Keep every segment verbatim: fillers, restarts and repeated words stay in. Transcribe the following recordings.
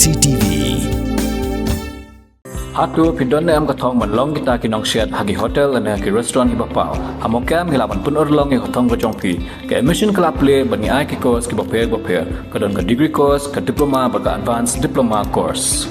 C T V. Hato phi don ne em ka thong ban long kita ki nongsiat ha ki hotel lane ha ki restaurant kiba paw? Ha Mawkyrwat ngi lah ban pynurlong ïa ka thong ka jong phi. Ka admission ka la plie bad ngi ai ki course kiba pher bapher. Ka don ka degree course, ka diploma bad ka advanced diploma course.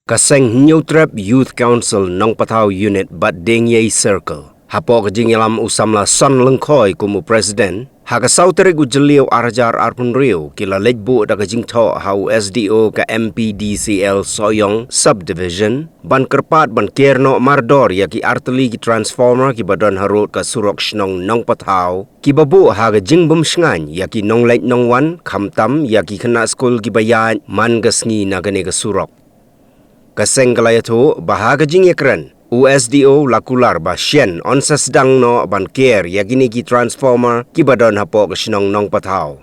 Ka seng Hynñiewtrep Youth Council Nongpathaw Unit bad Diengiei Circle, hapoh ka jingïalam u samla Son Lyngkhoi kum u president, ha ka saw tarik u Jylliew ar hajar arphew hynriew ki la leit buh da ka jingthoh ha u S D O ka M P D C L Sohiong Subdivision ban kyrpad ban ker noh mardor ïa ki artylli ki transformer kiba don harud ka surok shnong Nongpathaw, kiba buh ha ka jingbymshngaiñ ïa ki nongleit nongwan, khamtam ïa ki khynnah skul kiba ïaid man ka sngi na kane ka surok. Ka seng ka la ïathuh ba ha ka jingïakren, u S D O u la kular ba shen yn sa sdang noh ban ker ïa kine ki transformer kiba don hapoh ka shnong Nongpathaw.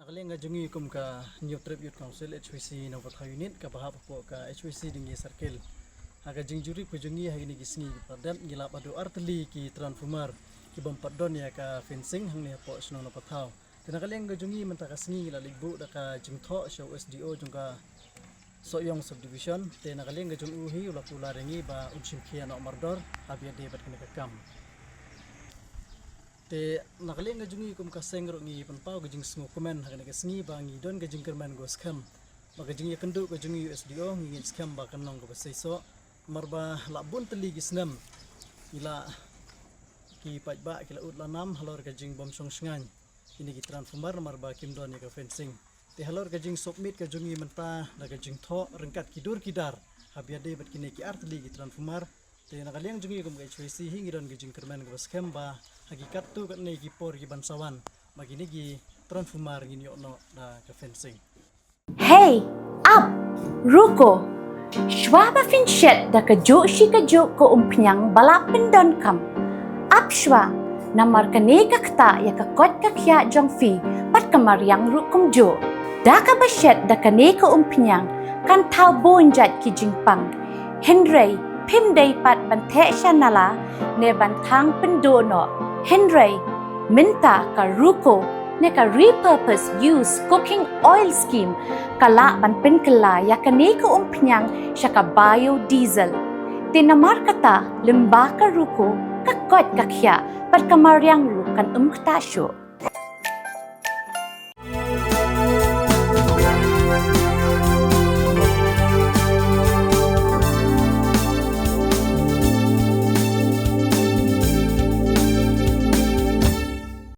Na ka liang ka jong ngi kum ka Hynñiewtrep Youth Council, H Y C Nongpathaw Unit, kaba hap hapoh ka H Y C Diengiei Circle, ha ka jingjurip ka jong ngi ha kine ki sngi kiba la dep, ngi la ïoh artylli ki transformer ki bym pat don ïa ka fencing hangne hapoh shnong Nongpathaw. Te na ka liang ka jong ngi mynta ka sngi ngi la leit buh da ka jingthoh sha u S D O jong ka Sohiong Subdivision, te na ka liang ka jong u hi u la kular ïa ngi ba un shim khia noh mardor haba ïadei bad kane ka kam. Te na ka liang ka jong ngi kum ka seng ruh ngi pynpaw ka jingsngewkmen ha kane ka sngi ba ngi don ka jingkyrmen kaba skhem ba ka jingïakynduh ka jong ngi u S D O ngi ngeit skhem ba kan long kaba seisoh, namar ba la bun tylli ki snem ngi la, ki paidbah ki la ud la nam halor ka jingbym shong shngaiñ kine ki transformer namar ba kim don ïa ka fencing. Te halor ka jingsubmit ka jong ngi mynta da ka jingthoh ryngkat ki dur ki dar haba ïadei bad kine ki artylli ki transformer, te na ka liang jong ngi kum ka H Y C hi ngi don ka jingkyrmen kaba skhem ba ha ki katto katne ki por kiban sa wan ba kine ki transformer ngin ïoh noh da ka fencing. Hey, ap, ruko. Shuwa ba phin shet da kajuh shi kajuh ka umphniang ba la pyndonkam, ap shuwa, namar kane ka ktah ïa ka koit ka khiah jong phi bad ka mariang ruh kumjuh. Da kaba shet da kane ka umphniang kan thaw bun jait ki jingpang. Hynrei phim dei pat ban theh sha nala ne ban thang pynduh noh. Hynrei mynta ka ruko ne ka repurpose use cooking oil scheme ka lah ban pynkylla ïa kane ka umphniang sha ka biodiesel. Te namar kata lyngba ka ruko ka koit ka khiah bad ka mariang ruh kan ym ktah shuh.